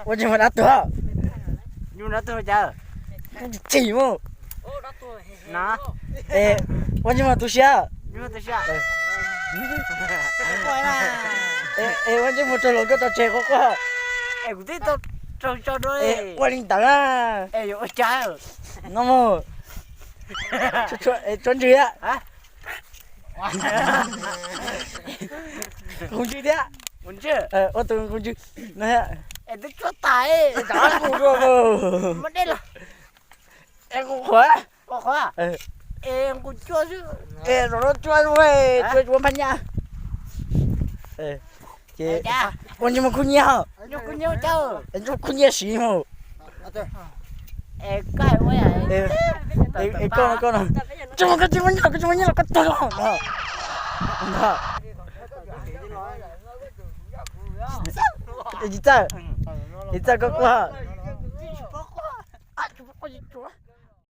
Ua ntsej muag dab tuag. Tsis mus. Ua ntsej muag tu siab. Ua ntsej muag raug luag nkauj tso tseg quaj quaj. Ua li ntawd na. No mus. Tshuab ntswg thiab. Qus ntswg thiab. Ua tus qus ntswg no thiab. Qus dua. Es qus qhuav. Es zaum no cua, cua ua phab nyaj. Ces ua ntsej muag khuj nyiaj. Ntsej muag khuj nyiaj siv mus. Koj no, koj no, ntsej muag koj tsis muaj nyiaj los koj tsis muaj nyiaj los koj tuag no. Tsis txawj, tsis txawj koj quaj.